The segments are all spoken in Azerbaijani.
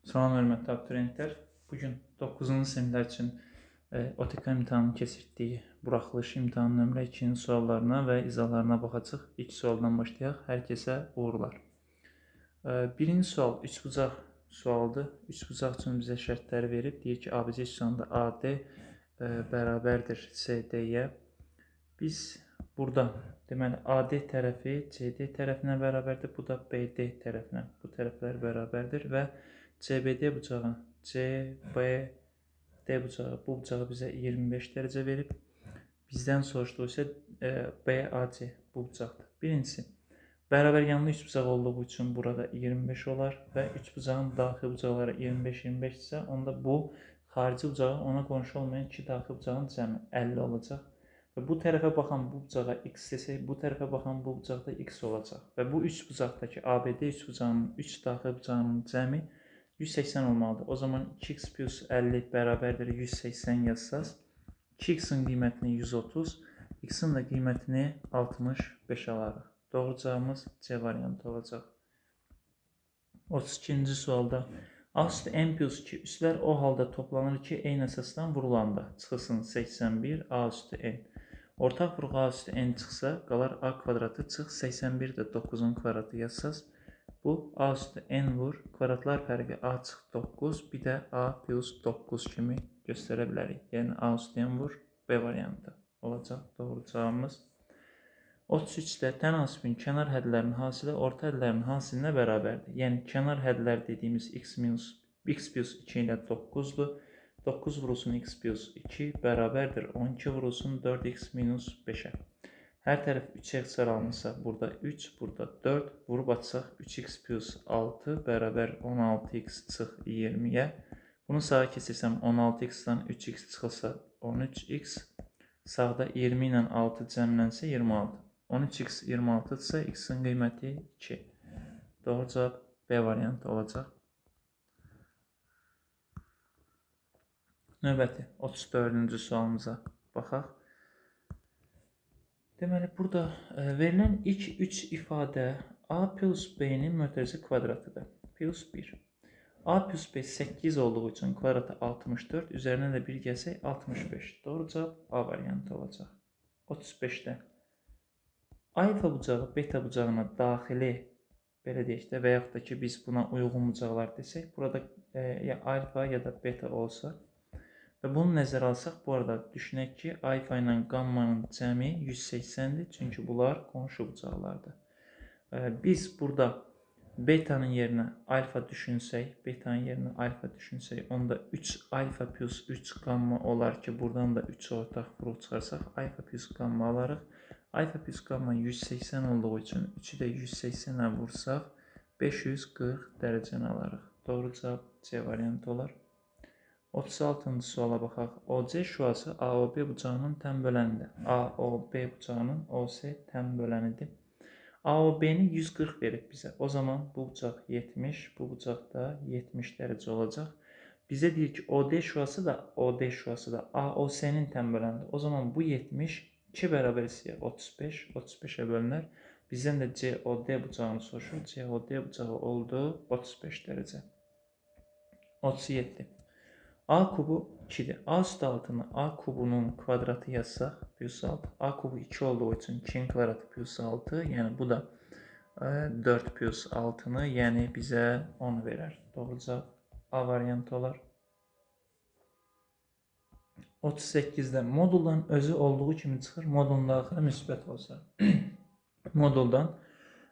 Salam hörmətli abituriyentlər. Bugün 9-cu siniflər üçün OTK imtahanının keçirtdiyi buraxılış imtahanı nömrə 2-nin suallarına və izahlarına baxacağıq. İlk sualdan başlayaq. Hər kəsə uğurlar. Birinci sual üçbucaq sualıdır. Üçbucaq üçün bizə şərtləri verib. Deyir ki, ABC üçbucağında AD bərabərdir CD-yə. Biz burada deməli AD tərəfi CD tərəfinə bərabərdir. Bu da BD tərəfinə. Bu tərəflər bərabərdir və CBD bucağı, CBD bucağı, bu bucağı bizə 25 dərəcə verib. Bizdən soruşduğu isə BAC bu bucaqdır. Birincisi, bərabər yanlı üçbucaq olduğu üçün burada 25 olar və üçbucağın daxili bucaqları 25-25 isə onda bu xarici bucağı ona qonşu olmayan iki daxili bucağın cəmi 50 olacaq. Və bu tərəfə baxan bu bucağa x desək, bu tərəfə baxan bu bucaqda x olacaq. Və bu üç bucaqdakı ABD üçbucağının 3 daxili bucağının cəmi 180 olmalıdır. O zaman 2x plus 50 bərabərdir 180 yazsaz, 2x-in qiymətini 130, x-in də qiymətini 65 alarıq. Doğru cavabımız C variantı olacaq. 32-ci sualda A üstü n plus 2 üstlər o halda toplanır ki, eyni əsasdan vurulanda çıxılsın 81 A üstü n. Ortaq vurğu A üstü n çıxsa, qalar A kvadratı çıx 81 də 9-un kvadratı yazsaz. Bu A üstü n vur, kvadratlar fərqi A çıx 9, bir də A plus 9 kimi göstərə bilərik. Yəni A üstü n vur, B variantı olacaq doğru cavabımız. 33-də tənasibin kənar hədlərinin hasili orta hədlərin hasilinə bərabərdir. Yəni kənar hədlər dediyimiz x minus x plus 2 ilə 9-dur. 9 vurulsun x plus 2 bərabərdir 12 vurulsun 4x minus 5-ə. Hər tərəf 3-ə ixtisar alınırsa, burada 3, burada 4, vurub açsaq 3x plus 6 bərabər 16x çıx 20-yə. Bunu sağa keçirsəm 16x-dan 3x çıxılsa 13x, sağda 20 ilə 6 cəmlənsə 26. 13x 26-dırsa x-in qiyməti 2. Doğru cavab B variantı olacaq. Növbəti 34-cü sualımıza baxaq. Deməli, burada verilən ilk 3 ifadə A plus B-nin mötərizə kvadratıdır. Plus 1. A plus B 8 olduğu üçün kvadratı 64, üzərinə də 1 gəlsək 65. Doğru cavab A variantı olacaq. 35-də alfa bucağı beta bucağına daxili, belə deyək də, və yaxud da ki, biz buna uyğun bucaqlar desək, burada ya alfa ya da beta olsa və bunu nəzərə alsaq, bu arada düşünək ki, alfa ilə qammanın cəmi 180-dir, çünki bunlar qonşu bucaqlardır. Biz burada betanın yerinə alfa düşünsək, onda 3 alfa plus 3 qamma olar ki, buradan da 3 ortaq vuruq çıxarsaq, alfa plus qamma alarıq. Alfa plus qamma 180 olduğu üçün 3-ü də 180-ə vursaq, 540 dərəcəni alarıq. Doğru cavab C variantı olar. 36-cı suala baxaq. OC şüası AOB bucağının tən bölənidir. AOB bucağının OC tən bölənidir. AOB-ni 140 verib bizə. O zaman bu bucaq 70, bu bucaq da 70 dərəcə olacaq. Bizə deyir ki, OD şüası da OD şüası da AOC-nin tən bölənidir. O zaman bu 70 2 bərabər hissəyə 35, 35-ə bölünər. Bizdən də COD bucağını soruşur. COD bucağı oldu 35 dərəcə. 37. A kubu 2-dir. A üstü altını A kubunun kvadratı yazsaq plus 6. A kubu 2 olduğu üçün 2-nin kvadratı plus 6. Yəni bu da 4 plus 6-nı, yəni bizə 10 verər. Doğru cavab A variantı olar. 38-də moduldan özü olduğu kimi çıxır. Modulun daxili müsbət olsa. Moduldan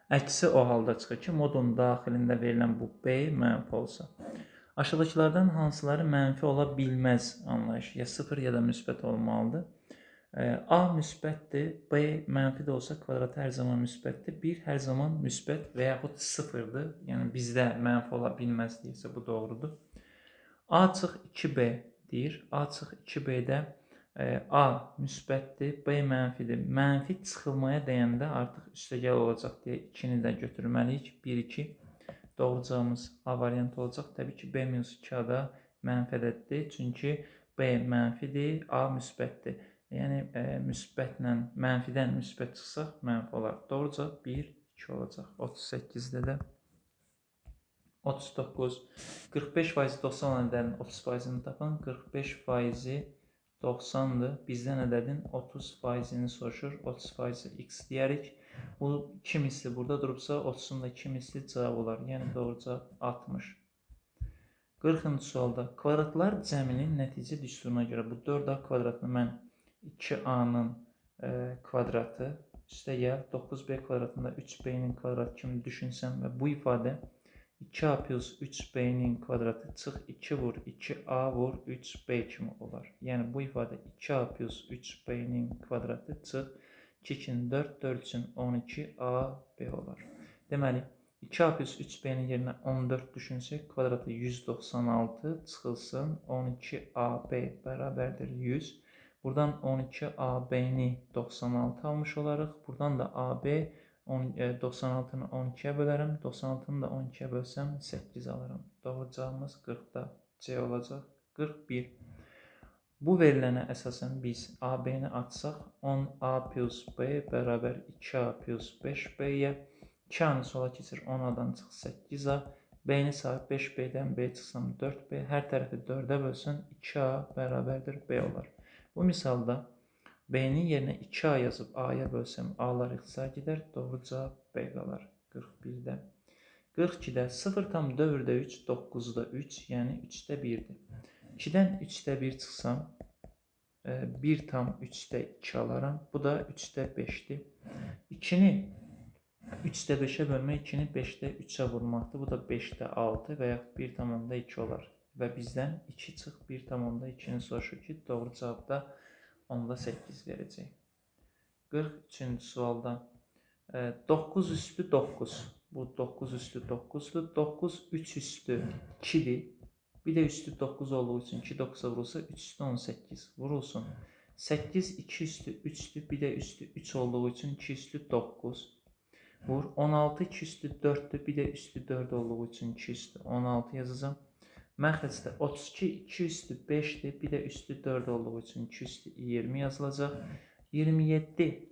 əksi o halda çıxır ki, modulun daxilində verilən bu B mənfi olsa. Aşağıdakılardan hansıları mənfi ola bilməz anlayışı. Ya 0 ya da müsbət olmalıdır. A müsbətdir, B mənfi də olsa kvadratı hər zaman müsbətdir. 1 hər zaman müsbət və yaxud 0-dır. Yəni bizdə mənfi ola bilməz deyirsə bu doğrudur. A çıx 2B deyir. A çıx 2B-də A müsbətdir, B mənfidir. Mənfi çıxılmaya dəyəndə artıq üstəgəl olacaq deyə 2-ni də götürməliyik. 1, 2. Doğru cavabımız A variantı olacaq. Təbii ki, B minus 2A da mənfi ədəddir. Çünki B mənfidir, A müsbətdir. Yəni, müsbətlə, mənfidən müsbət çıxsaq, mənfi olar. Doğru cavab 1, 2 olacaq. 38-də də. 39. 45% 90 olan ədədin 30%-ni tapın. 45% 90-dır. Bizdən ədədin 30%-ni soruşur. 30% x deyərik. Bu 2 misli burada durubsa 30-un da 2 misli cavab olar. Yəni doğru cavab 60. 40-cı sualda kvadratlar cəminin nəticə düsturuna görə bu 4a kvadratını mən 2a-nın kvadratı üstə gəl 9b kvadratında 3b-nin kvadratı kimi düşünsəm və bu ifadə 2a plus 3b-nin kvadratı çıx 2 vur 2a vur 3b kimi olar. Yəni bu ifadə 2a plus 3b-nin kvadratı çıx 2 üçün 4, 4 üçün 12ab olar. Deməli 2a plus 3b-nin yerinə 14 düşünsək kvadratı 196 çıxılsın 12ab bərabərdir 100. Buradan 12ab-ni 96 almış olarıq. Buradan da ab 96-nı 12-yə bölərəm. 96-nı da 12-yə bölsəm 8 alıram. Doğru cavabımız 40-da C olacaq. 41. Bu verilənə əsasən biz AB-ni açsaq 10A plus B bərabər 2A plus 5B-yə. 2A-nı sola keçir 10A-dan çıx 8A. B-ni sahib 5B-dən B çıxsam 4B. Hər tərəfi 4-ə bölsün 2A bərabərdir B olar. Bu misalda B-nin yerinə 2A yazıb A-ya bölsəm A-lar ixtisar gedər. Doğru cavab B qalar 41-də. 42-də 0,4-də 3, 9-da 3, yəni 3-də 1-dir. 2-dən 3-də 1 çıxsam 1,3-də 2 alaram. Bu da 3-də 5-dir. 2-ni 3-də 5-ə bölmək 2-ni 5-də 3-ə vurmaqdır. Bu da 5-də 6 və yaxud 1,2 olar. Və bizdən 2 çıx 1,2-ni soruşur ki, doğru cavabda 10,8 verəcək. 43-cü sualda 9 üstü 9. Bu 9 üstü 9-dur. 9 3 üstü 2-dir. Bir də üstü 9 olduğu üçün 2 9-a vurulsa 3 üstü 18 vurulsun. 8 2 üstü 3-dür. Bir də üstü 3 olduğu üçün 2 üstü 9. Vur. 16 2 üstü 4-dür. Bir də üstü 4 olduğu üçün 2 üstü 16 yazacağım. Məxrəcdə 32 2 üstü 5-dir. Bir də üstü 4 olduğu üçün 2 üstü 20 yazılacaq. 27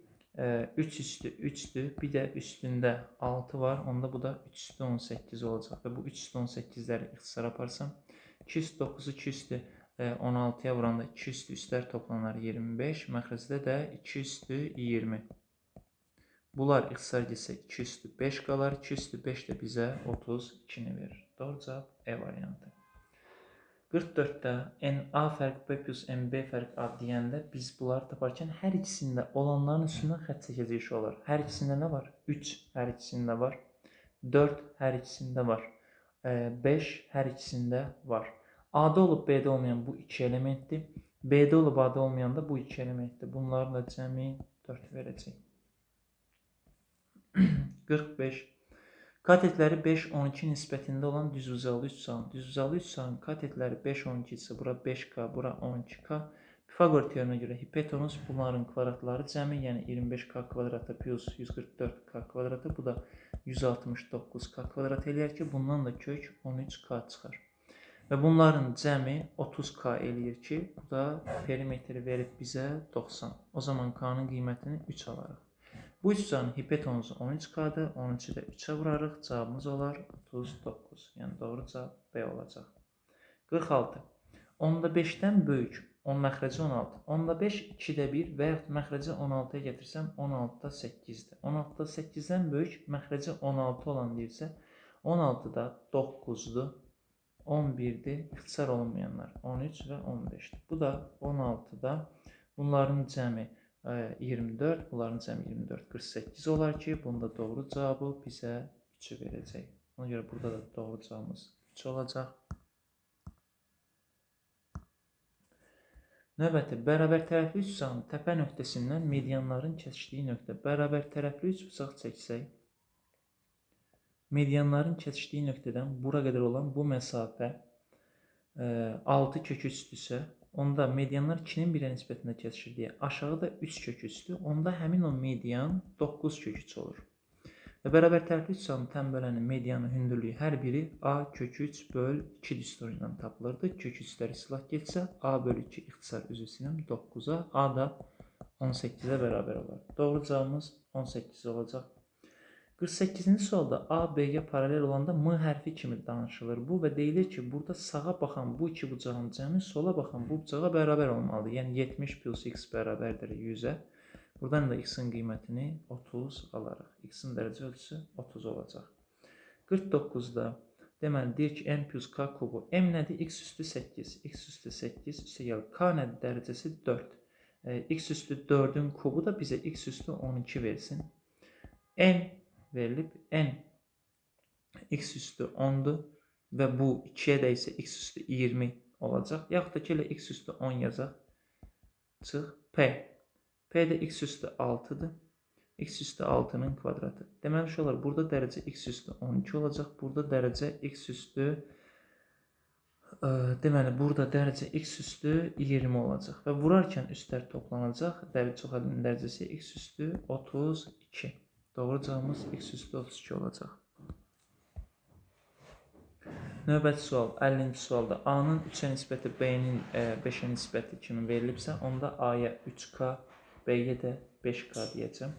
3 üstü 3-dür. Bir də üstündə 6 var. Onda bu da 3 üstü 18 olacaq. Və bu 3 üstü 18-ləri ixtisar aparsam 2 üstü 9-u 2 üstü 16-ya vuranda 2 üstü üstlər toplanar 25. Məxrəcdə də 2 üstü 20. Bunlar ixtisar getsə 2 üstü 5 qalar. 2 üstü 5 də bizə 32-ni verir. Doğru cavab E variantı. 44-də NA fərq B plus NB fərq A deyəndə biz bunları taparkən hər ikisində olanların üstündən xətt çəkəcək olar. Hər ikisində nə var? 3 hər ikisində var. 4 hər ikisində var. 5 hər ikisində var. A-da olub B-də olmayan bu 2 elementdir. B-də olub A-da olmayan da bu 2 elementdir. Bunların da cəmi 4 verəcək. 45. Katetləri 5-12 nisbətində olan düzbucaqlı üçbucağın. Düzbucaqlı üçbucağın katetləri 5-12 isə bura 5K, bura 12K. Pifaqor teoreminə görə hipotenuz bunların kvadratları cəmi, yəni 25K kvadratı plus 144K kvadratı, bu da 169K kvadrat eləyər ki, bundan da kök 13K çıxar. Və bunların cəmi 30K eləyir ki, bu da perimetri verib bizə 90. O zaman K-nın qiymətini 3 alarıq. Bu üçbucağın hipotenuzu 13K-dır. 13-ü də 3-ə vurarıq. Cavabımız olar 39. Yəni doğru cavab B olacaq. 46. 10,5-dən böyük. 10 məxrəci 16. 10,5 2-də 1 və yaxud məxrəci 16-ya getirsəm 16,8-dir. 16,8-dən böyük məxrəci 16 olan deyirsə 16-da 9-dur. 11-dir. İxtisar olunmayanlar 13 və 15-dir. Bu da 16-da bunların cəmi 24, bunların cəmi 24, 48 olar ki, bunda doğru cavabı bizə 3-ü verəcək. Ona görə burada da doğru cavabımız 3 olacaq. Növbəti, bərabər tərəfli üçbucağın təpə nöqtəsindən medianların kəsişdiyi nöqtə. Bərabər tərəfli üçbucaq çəksək, medianların kəsişdiyi nöqtədən bura qədər olan bu məsafə 6 kök 3-dürsə, onda medianlar 2-nin 1-ə nisbətində kəsişir deyə aşağıda 3 kök 3-dür. Onda həmin o median 9 kök 3 olur. Və bərabər tərəfli üçbucağın tənbələnin medianı hündürlüyü hər biri A kök 3 böl 2 düsturu ilə tapılırdı. Kök 3-lər islah getsə A bölü 2 ixtisar üzr istəyirəm 9-a, A da 18-ə bərabər olar. Doğru cavabımız 18 olacaq. 48-ci sualda A, B-yə paralel olanda M hərfi kimi danışılır bu və deyilir ki, burada sağa baxan bu iki bucağın cəmi sola baxan bu bucağa bərabər olmalıdır. Yəni 70 plus x bərabərdir 100-ə. Buradan da x-in qiymətini 30 alarıq. X-in dərəcə ölçüsü 30 olacaq. 49-da deməli deyir ki, m plus k kubu. M nədir? X üstü 8. X üstü 8 üstə gəl. K nədir? Dərəcəsi 4. X üstü 4-ün kubu da bizə x üstü 12 versin. N verilib. N x üstü 10-dur və bu 2-yə də isə x üstü 20 olacaq. Yaxud da ki, elə x üstü 10 yazaq. Çıx. P. P də x üstü 6-dır. X üstü 6-nın kvadratı. Deməli, uşaqlar, burada dərəcə x üstü 12 olacaq. Burada dərəcə x üstü deməli, burada dərəcə x üstü 20 olacaq. Və vurarkən üstlər toplanacaq. Çox ədədin dərəcəsi x üstü 32. Doğru cavabımız x üstü 32 olacaq. Növbəti sual, 50-ci sualda A-nın 3-ə nisbəti B-nin 5-ə nisbəti kimi verilibsə, onda A-ya 3K, B-yə də 5K deyəcəm.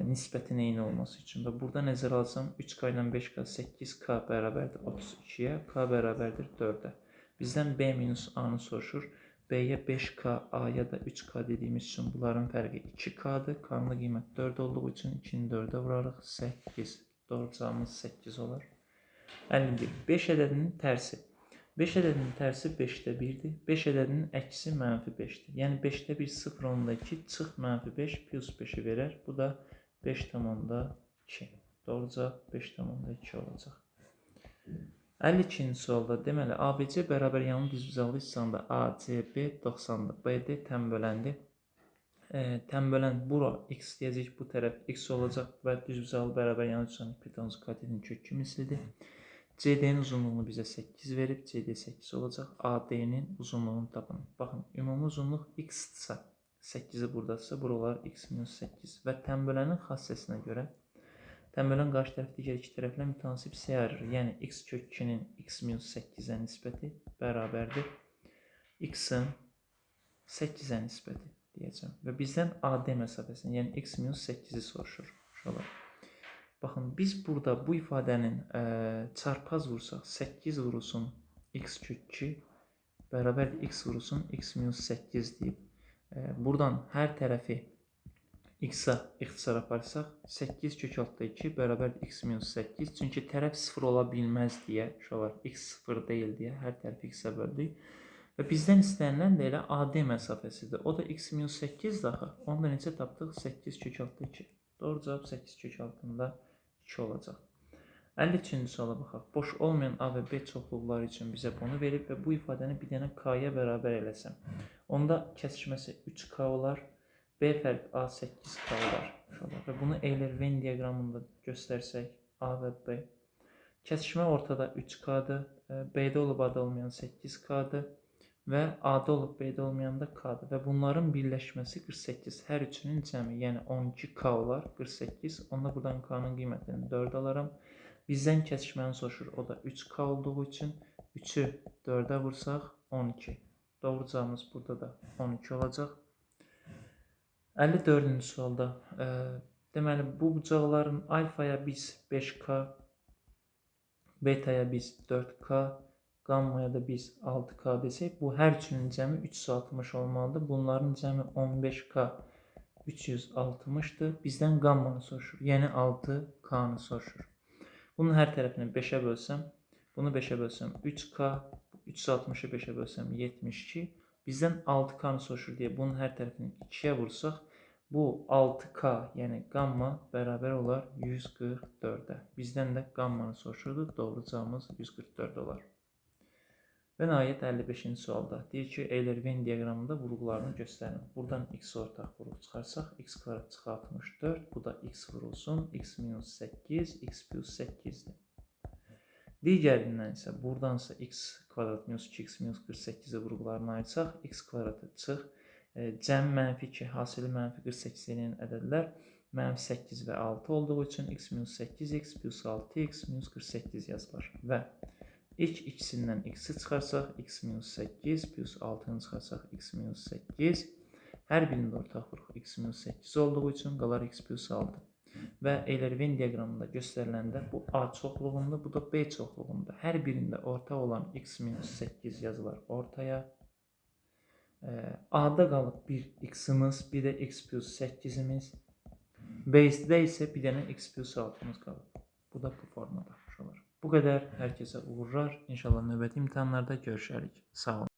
Nisbətin eyni olması üçün. Və burada nəzərə alsam 3K ilə 5K 8K bərabərdir 32-yə, K bərabərdir 4-ə. Bizdən B minus A-nı soruşur. B-yə 5K, A-ya da 3K dediyimiz üçün bunların fərqi 2K-dır. K-nın qiymət 4 olduğu üçün 2-ni 4-ə vurarıq. 8. Doğru cavabımız 8 olar. 51. 5 ədədinin tərsi. 5 ədədinin tərsi 5-də 1-dir. 5 ədədinin əksi mənfi 5-dir. Yəni 5-də 1 0,2 çıx mənfi 5 plus 5-i verər. Bu da 5,2. Doğru cavab 5,2 olacaq. 52-ci sualda deməli ABC bərabər yanlı düzbucaqlı hissəndə ACB 90-dır. BD tənböləndir. Tənbölən bura x deyəcək, bu tərəf x olacaq və düzbucaqlı bərabər yanlı hissənin Pythagoras katetin kök kimislidir. CD-nin uzunluğunu bizə 8 verib, CD 8 olacaq. AD-nin uzunluğunu tapın. Baxın, ümumi uzunluq x-dirsə, 8-i buradadırsa, buralar x minus 8 və tənbölənin xassəsinə görə tənbölən qarşı tərəf digər iki tərəflə mütənasib hissəyə ayırır. Yəni x kök 2-nin x minus 8-ə nisbəti bərabərdir x-in 8-ə nisbəti deyəcəm. Və bizdən AD məsafəsini, yəni x minus 8-i soruşur. Uşaqlar. Baxın, biz burada bu ifadənin çarpaz vursaq 8 vurulsun x kök 2 bərabərdir x vurulsun x minus 8 deyib. Buradan hər tərəfi x-a ixtisar aparsaq 8 kök altda 2 bərabərdir x minus 8. Çünki tərəf 0 ola bilməz deyə, uşaqlar, x 0 deyil deyə hər tərəfi x-a böldük. Və bizdən istənilən də elə AD məsafəsidir. O da x minus 8 axı. Onu da neçə tapdıq? 8 kök altda 2. Doğru cavab 8 kök altında 2 olacaq. 53-cü suala baxaq. Boş olmayan A və B çoxluqları üçün bizə bunu verib və bu ifadəni bir dənə K-ya bərabər eləsəm. Onda kəsişməsi 3K olar. B fərq A 8K olar. Və bunu Euler-Venn diaqramında göstərsək A və B. Kəsişmə ortada 3K-dır. B-də olub A-da olmayan 8K-dır. Və A-da olub B-də olmayan da K-dır. Və bunların birləşməsi 48. Hər üçünün cəmi, yəni 12K olar 48. Onda buradan K-nın qiymətini 4 alaram. Bizdən kəsişməni soruşur. O da 3K olduğu üçün 3-ü 4-ə vursaq 12. Doğru cavabımız burada da 12 olacaq. 54-cü sualda deməli bu bucaqların alfaya biz 5K, betaya biz 4K, qammaya da biz 6K desək, bu hər üçünün cəmi 360 olmalıdır. Bunların cəmi 15K 360-dır. Bizdən qammanı soruşur, yəni 6K-nı soruşur. Bunun hər tərəfini 5-ə bölsəm, bunu 5-ə bölsəm 3K, 360-ı 5-ə bölsəm 72. Bizdən 6K-nı soruşur deyə bunun hər tərəfini 2-yə vursaq, bu 6K, yəni qamma bərabər olar 144-ə. Bizdən də qammanı soruşurdu. Doğru cavabımız 144 olar. Və nəhayət 55-ci sualda deyir ki, Euler-Venn diaqramında vurğularını göstərin. Buradan x ortaq vurğu çıxarsaq, x kvadrat çıx 64, bu da x vurulsun, x minus 8, x plus 8-dir. Digərindən isə buradansa x kvadrat minus 2x minus 48-i vurğularını ayırsaq, x kvadratı çıx, cəmi mənfi 2, hasili mənfi 48 eləyən ədədlər mənfi 8 və 6 olduğu üçün x minus 8x plus 6x minus 48 yazılır. Və ilk ikisindən x-i çıxarsaq, x minus 8 plus 6-nı çıxarsaq, x minus 8. Hər birində ortaq vurğu x minus 8 olduğu üçün qalar x plus 6. Və Euler-Venn diaqramında göstəriləndə bu A çoxluğunda, bu da B çoxluğunda. Hər birində ortaq olan x minus 8 yazılar ortaya. A-da qalıb bir x-imiz, bir də x plus 8-imiz. B-də isə bir dənə x plus 6-mız qalıb. Bu da bu formada uşaqlar. Bu qədər. Hər kəsə uğurlar. İnşallah növbəti imtahanlarda görüşərik. Sağ olun.